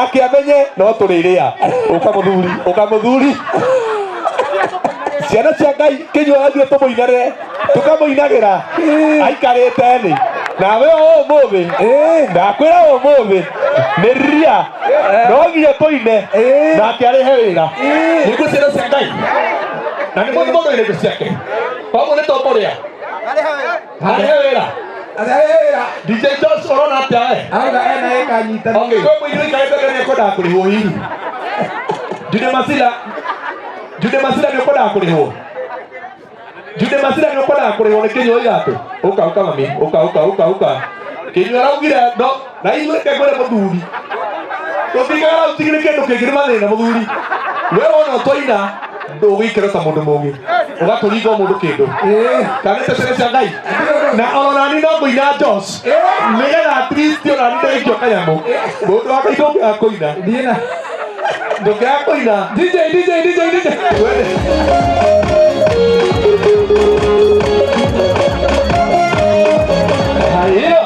Nake amenye no tũrĩrĩa. Ũka mũthuri, ũka mũthuri. Ciana cia Ngai kĩnyua araugire tũmũinagĩre, tũkamũinagĩra aikarĩte thĩ. Nawe ũmũthĩ, ndakwĩra ũmũthĩ nĩ ria no nginya tũine nake arĩhe wĩra. Nĩguo ciana cia Ngai na nĩ mũndũ mũndũ indo ciake, koguo nĩ tũkũrĩa arĩhe wĩra. Arĩhe wĩra. DJ Josh, ũrona atĩa we? Auga ena ĩkanyita. Okay, kwĩ mũini ũikarĩte mbere nĩekwendaga kũrĩhwo hihi? Jude Masila, Jude Masila nĩ ũkwendaga kũrĩhwo? Jude Masila nĩ ũkwendaga kũrĩhwo nĩ kĩnyua iratũ? Ũka, ũka mami, ũka, ũka, ũka, ũka. Kĩnyua araugire no, na ithuĩ reke ngwĩre mũthuri. Tũtingaga ũtigire kĩndũ kĩngĩ nĩ mathĩna mũthuri. We wona twaina ndũgũikara ta mũndũ mũgĩ. Ũgatũringa o mũndũ kĩndũ. Kana nĩ ciana cia Ngai. Na ona nani no ngũina Josh. Nĩgetha at least ona nani ndaikio kanyamũ. Mũndũ wa Ngai ndũngĩaga kũina. Thiĩ na Ndũngĩaga kũina. DJ DJ DJ DJ. Twende. Haya.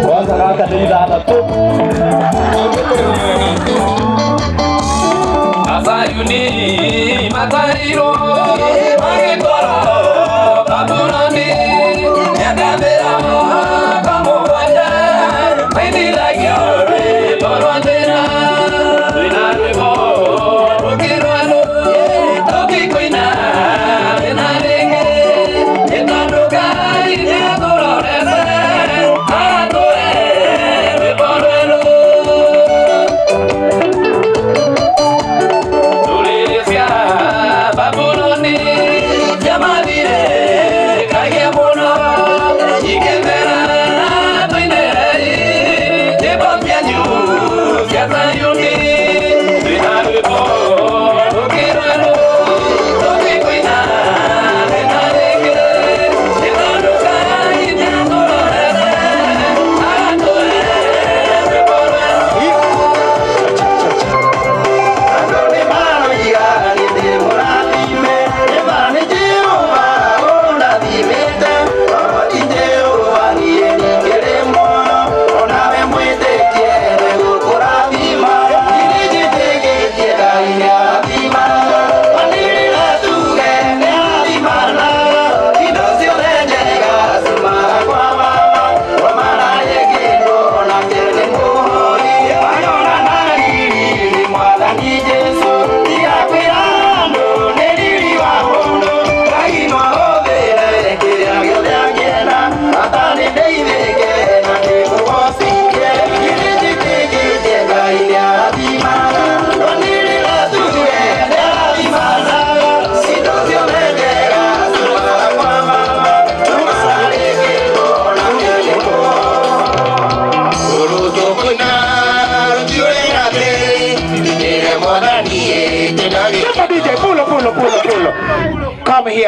Kwanza gaka nĩ ithathatũ. Azayuni matairwo magĩtwarwo Babuloni mĩaka mĩrongo mũgwanja mainithagio rwĩmbo rwa njĩra rwĩna rwĩmbo rũngĩ rwanũ tũngĩkũina rĩna rĩngĩ nĩ tondũ Ngai nĩatũrorete agatũhe rwĩmbo rwerũ. Ndũrĩrĩ cia Babuloni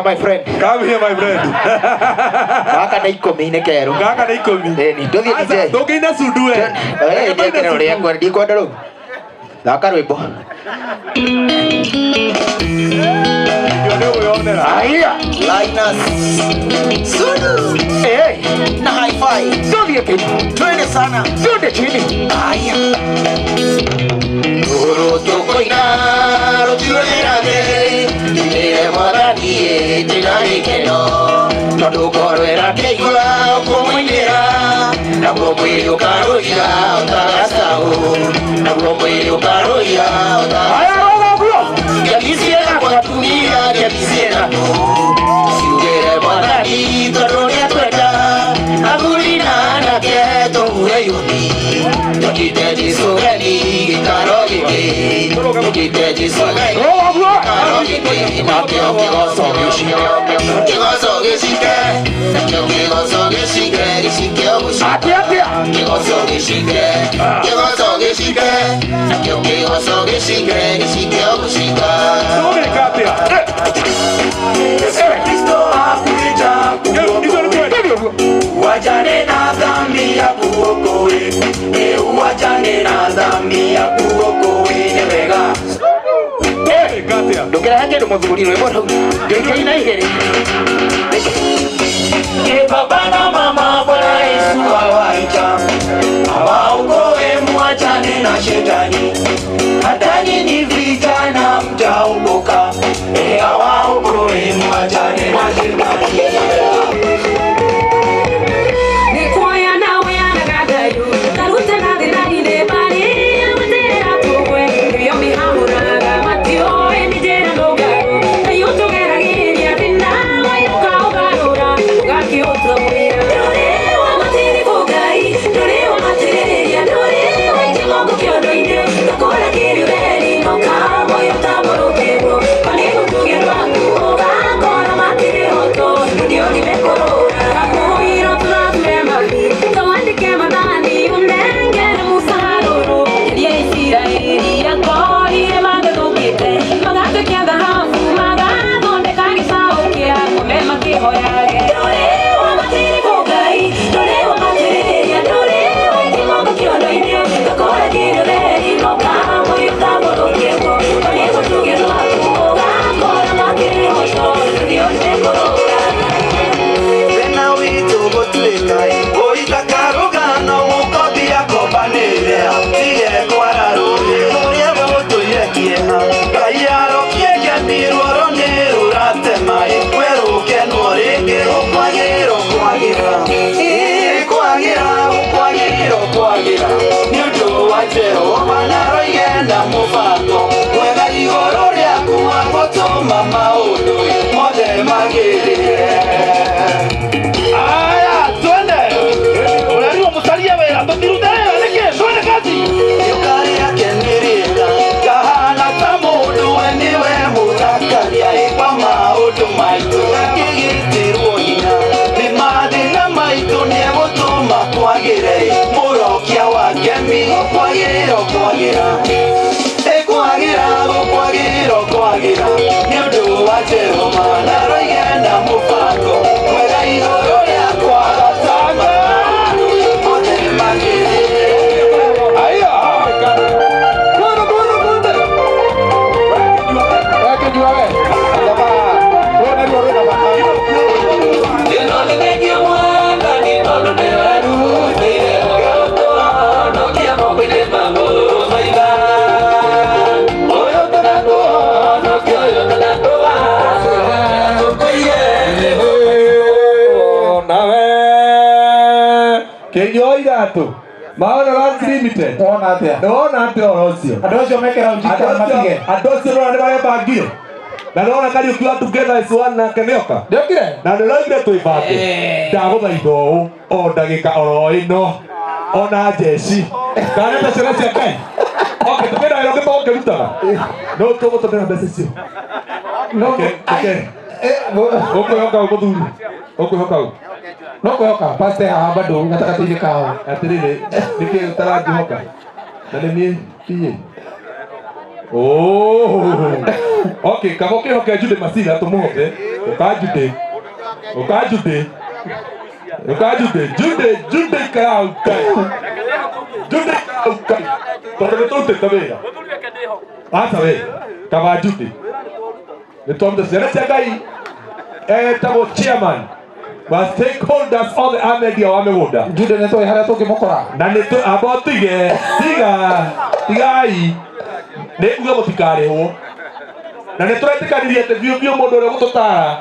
My friend. Come here, my friend. Gaka nĩ 10 nĩ kerũ. Gaka nĩ 10. Ĩni, tũthiĩ Aca, DJ. ndũngĩina cundu we. Eh, ndekere ũrĩa kwenda, ndikwenda rĩu. Thaka rwĩmbo. Ndio nĩ ũkwĩyonera. Aya. Linus Sudu Eh, na hi-fi. Tũthiĩ kĩni. Twende sana. Twende chini. Aya. Rũrũ tũkũina rũtiũrĩrage Ndĩre mwathani ndĩna gĩkeno tondũ ngoro ĩrakĩigua ũkũmũinĩra naguo mwĩrĩ ũkarũiga ũtagacaũ naguo mwĩrĩ ũkarũiga Aya, roga ũguo. Ngemicie na atumia ngemicie na ciugĩre mwathani tondũ nĩatwenda athuri na anake tũhure yuthi tũkite Jesũ geni gĩikaro gĩkĩ tũkite Jesũ geni Roga ũguo. gĩikaro gĩkĩ nakĩo kĩgoco gĩcike kĩgoco gĩcike nakĩo kĩgoco gĩcike gĩcike ũgũcike Atĩa atĩa. kĩgoco gĩcike kĩgoco gĩcike nakĩo kĩgoco gĩcike gĩcike ũgũcika. Tũgĩka atĩa? Yesu Kristo akuita Icio nĩ kwenda. Tũthiĩ ũguo. uachane na dhambi ya kuokoe, uachane na dhambi ya kuokoe ni wega. Tũgĩka atĩa? Ndũkĩrehe kĩndũ mũthuri rwĩmbo rũu. Ndũkĩina igĩrĩ. E baba na mama, Bwana Yesu awaita awaokoe, muachane na shetani, hata nyinyi vijana mtaokoka. E awaokoe, muachane na shetani. Thĩna witũ gũtuĩka ũita karũgano mũkombi akombanĩre tige kwara rũĩ kũrĩa gũtũire kĩeha Ngai arokie ngemi ruoro nĩ rũratema kwerũkenwo rĩngĩ gũkwagĩra ũkwagĩra Ĩ, kwagĩra gũkwagĩra ũkwagĩra nĩ ũndũ wa Jehova na roige na mũbango mwega igũrũ rĩaku wa gũtũma maũndũ mothe magĩrĩre. Aya, twende. Ũrerirwo mũcarie wĩra, tũtirute wĩra nĩkĩ? Twende kazi. Rĩũka rĩake nĩ rĩega, kahana ta mũndũ we nĩwe mũthakaria ĩkwa maũndũ maitũ gakĩgitĩrwo hinya nĩ mathĩna maitũ nĩegũtũma kwagĩre mũrokia wa ngemi gũkwagĩra ũkwagĩra ĩkwagĩra gũkwagĩra ũkwagĩra nĩ ũndũ wa Jehova na roige na mũbango mwega igũrũ rĩakwa gatama mothe magĩrĩre. Aya. Twende, twende, twende. Wakĩnyua we. Jamaa, rũrũ nĩruo rwĩna bata. Nawe kĩnyua iratũ Maono Lands Limited. Wona atĩa? Ndĩrona atĩa ũhoro ũcio? Andũ acio mekĩra ujika matige. Andũ acio nĩrona nĩ marebangire na nĩrona Kariũki wa Together is One nake nĩoka. Ndĩokire? Na nĩroigire twĩbange ndagũthaitha ũũ o ndagĩka oro ĩno ona njeci kana nĩ ciana cia Ngai okay tũkĩenda wĩra ũngĩ tũngĩrutaga no tũgũtũmĩra mbeca icio. No. Okay, okay. Ũkwĩhoka ũ mũthuri? Ũkwĩhoka ũ? No kwĩhoka pastor haha bado gatagatĩ-inĩ kao. Atĩrĩrĩ, nĩkĩ ũtarangĩhoka na nĩ niĩ PA? Oh. Okay, kaba ũkĩhoke Jude Masira tũmũhoke. Ũka Jude. Ũka Jude. Ũka Jude. Jude, Jude ikara hau Ngai. Jude ikara hau Ngai. Tondũ nĩ tũrutĩte wĩra. Aca we, kaba Jude. Nĩ twaruta ciana cia Ngai etagwo chairman wa stakeholders othe a mendia wa mĩgũnda. Jude nĩ tũĩ harĩa tũngĩmũkora. Na nĩ tũ amba ũtige tiga tigai nĩ uge mũtikarĩhwo na nĩ tũretĩkanirie atĩ biũ biũ mũndũ ũrĩa ũgũtũtara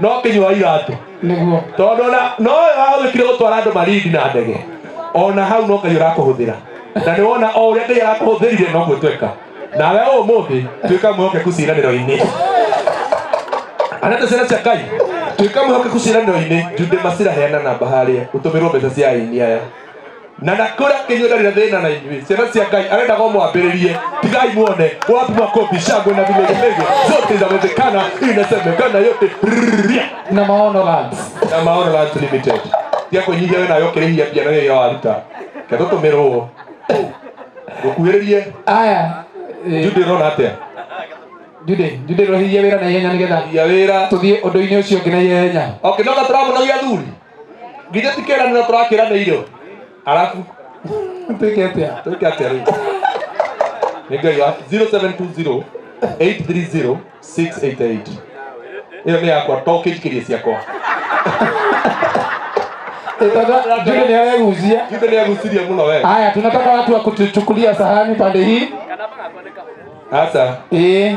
no kĩnyua iratũ Nĩguo. tondũ ona no we wahũthĩkire gũtwara andũ Malindi na ndege ona hau no Ngai ũrakũhũthĩra na nĩ wona o ũrĩa Ngai arakũhũthĩrire noguo tweka nawe ũmũthĩ tuĩka mwĩhokeku ciĩranĩro-inĩ anete ciana cia Ngai tuĩka mwĩhokeku ciĩranĩro-inĩ Jude Masira heana namba harĩa ũtũmĩrwo mbeca cia aini aya na nakũrĩa kĩnyuĩ ndarĩ na thĩna na inyuĩ ciana cia Ngai arendaga ũmwambĩrĩrie tigai muone wapi makofi shangwe na vigelegele zote zinawezekana inasemekana yote Rrrr. Na Maono Lands. Na Maono Lands Limited tiga kwĩnyihia we nawe ũkĩrĩhia mbia na wĩra waruta ke tũtũmĩrwo ngũkuhĩrĩrie. Aya. Jude ũrona atĩa? Jude, Jude rũhirie wĩra na ihenya nĩgetha Hia wĩra tũthiĩ ũndũ-inĩ ũcio ũngĩ na ihenya. Okay, no tũramũnogia athuri githĩ ti kĩranĩro tũrakĩranĩirwo arabu Twĩke atĩa? Twĩke atĩa rĩu? Nĩ Ngai wa 0720 830 688 ĩyo nĩ yakwa to ũkĩnjikĩrie ciakwa. Tondũ Jude nĩ aregucia. Jude nĩ agucirie mũno we. Haya, tunataka watu wa kutuchukulia sahani pande hii. Asa. Eh.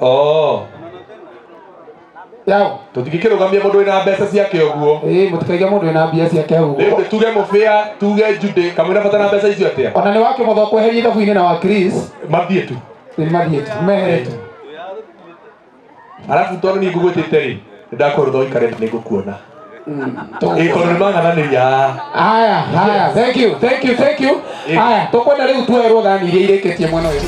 Oh. Yao. Tũtingĩkĩrũgamia mũndũ wĩna mbeca ciake ũguo. Mũtikaige mũndũ wĩna mbia ciake hau Rĩu ũguo. nĩ tuge mũbĩa tuge Jude kamwĩna bata na mbeca icio atĩa? Ona nĩ wakĩmũtha kweheria ithabu-inĩ na wa Chris. Mathiĩ tu. Nĩ mathiĩ tu. Mehere tu. Arabu tondũ niĩ ngũgwĩtĩte rĩ, nĩ ndakũrũtha ũikare nĩ ngũkuona. Ĩ tondũ nĩ mang'ananĩria haha. Haya, haya. Thank you, thank you, thank you. Haya, tũkwenda rĩu tuoerwo thani iria irĩkĩtie mwena ũyũ.